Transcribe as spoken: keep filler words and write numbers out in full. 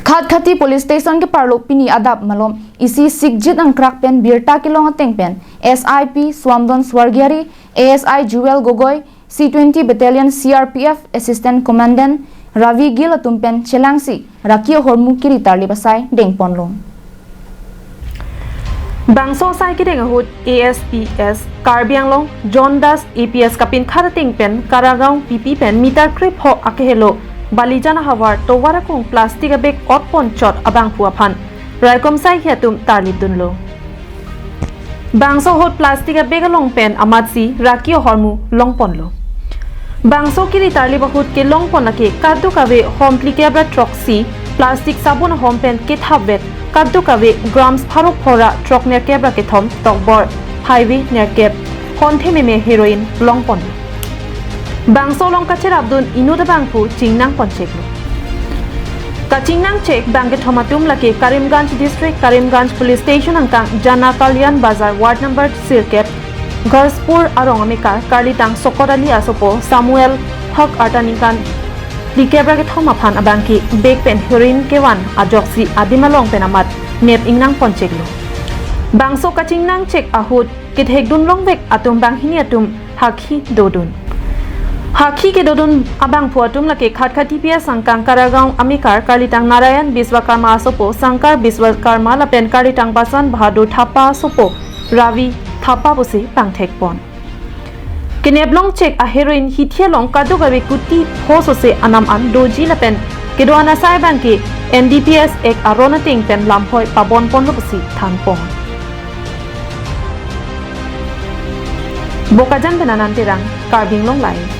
Khatkhati Police Station keparlo pini adap malom isi Sikjit angkrak pen birta kelong ateng pen S I P Suamdon Swargiari, A S I Jewel Gogoi, C twenty Battalion C R P F Assistant Commandant Ravi Gill atum pen chelangsi raki ahormu kiri tarlip asai dengponlo. Bangso asai kedeng ahut A S P S Karbi Anglong John Das A P S kapinkhat ateng pen Karagaon P P pen meter krepho akehelo Balijan ahavar tovar akung plastic abag otpon chot abangphu aphan raikom asai atum tarlip dunlo. Bangso ahut plastic abag along pen amatsi raki ahormu longponlo. Bangso kiri tarlip ahut kelongpon lake kadokave hom phlikep ra throksi plastic sabun ahom pen kethapvet, kadokave grams pharo phora throknerkep ra kethom tokbor phaivi nerkep, honthe meme heroin longponlo. Bangso along kacherapdun inut abangphu chingnangponcheklo. Kachingnangchek bangkethom atum lake Karimganj District, Karimganj Police Station angkang Jana Kalyan Bazar Ward number sirkep, Ghaspur arong amekar karlitang Sokot Ali asopo Samuel Haq arta ningkan phlikep ra kethom aphan abangke bag pen heroin kevan ajoksi adim along pen amat nep ingnangponcheklo. Bangso kachingnangchek ahut kethekdun longvek atum banghini atum hakhi dodun. Hakhi kedodun abangphu atum lake Khatkhati P S angkang Karagaon amekar karlitang Narayan Biswakarma asopo Sankar Biswakarma lapen karlitang Basan Bahadur Thapa asopo Ravi Thapa pusi pangthekpon. Keneplongchek a heroin hithi along kadokave kuti pho sose anam an doji lapen kedo-an asai abangke N D P S Act aron ateng pen lamhoi pabonponlo pusi thanpon. Bokajan pen Anand Terang, Karbi Anglong Live.